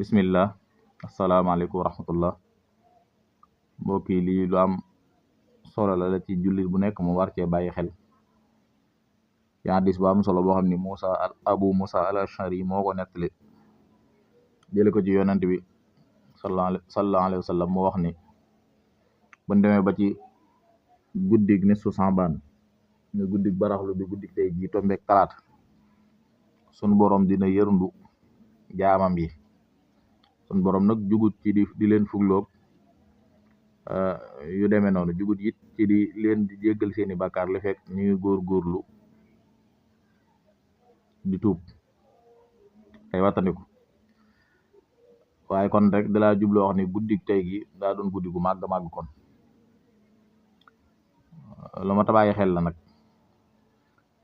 bismillah asalaamaaleykum wa rahmatullah mbokk yi lii lu am solo la ci jullit bu nekk mu war cee bàyyi xel yaa hadis bu am solo boo xam ni Abu Musa al Ashari moo ko nettali jële ko ci yonent bi sallallahu alayhi wa sallam mu wax ni bu demee ba ci guddig nisfu Saabaan nga guddig baraxlu bi guddig tey jii tombeek talaata sun borom dina yërndu jaamam yi sun borom nag jugut ci di leen fugloog yu demee noonu jugut it ci di leen di jéggal seeni bàkkaar li fekk ñu ngi góorgóorlu di tuub ay wattandiku waaye kon rek dalaa jubloo wax ni guddik tey gi daa doon guddi gu màgg kon lu ma tabayi xel la nag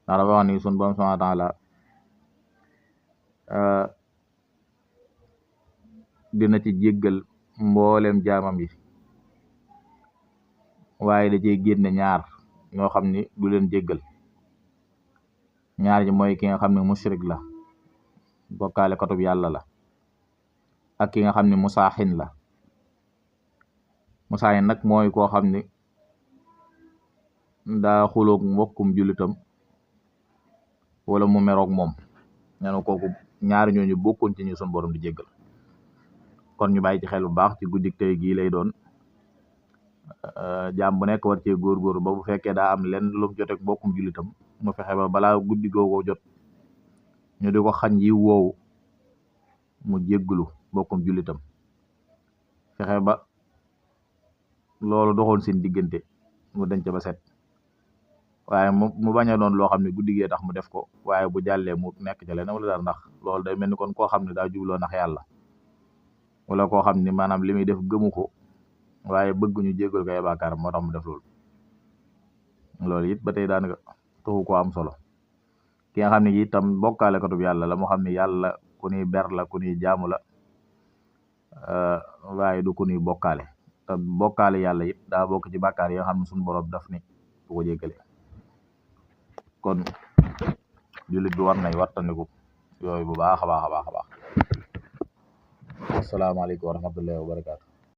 ndax dafa wax ni sun borom subhanahu wa taala dina ci jéggal mboolem jaamam yi waaye da cey génne ñaar ñoo xam ni du leen jéggal ñaar ñi mooy ki nga xam ne mushrik la bokkaale katub yàlla la ak ki nga xam ne musaaxin la musaaxin nag mooy koo xam ni daa xuloog mbokkum jullitam wala mu meroog moom ñene kooku ñaari ñooñu bokkoon ci ñu sun borom di jéggal kon ñu bàyyi ci xel bu baax ci guddik tey gii lay doon jaam bu nekk war cee góorgóorlu ba bu fekkee daa am lenn lu mu joteeg mbokkum jullitam mu fexe ba balaa guddi googu jot ñu di ko xañ yi woowu mu jégglu mbokkum jullitam fexe ba loolu doxoon seen diggante mu denc ba set waaye mu bañ a doon loo xam ne guddi gee tax mu def ko waaye bu jàllee mu nekk ca leneen wala dara ndax loolu day mel ni kon koo xam ne daa jubloo nax yàlla wala koo xam ne maanaam li muy def gëmu ko waaye bëgg ñu jéggal ko ay bàkkaar moo tax mu def loolu it ba tey daanaka taxu ko am solo ki nga xam ne itam bokkaale katub yàlla la moo xam ne yàlla ku ñuy ber la ku ñuy jaamu la waaye du ku ñuy bokkaale te bokkaale yàlla it daa bokk ci bàkkaar yi nga xam ne suñu borom daf ni bu ko jéggale kon jullit bi war nay wattandiku yooyu bu baax a baax a baax a baax asalaamaaleykum wa rahmatullahi wa barakaatu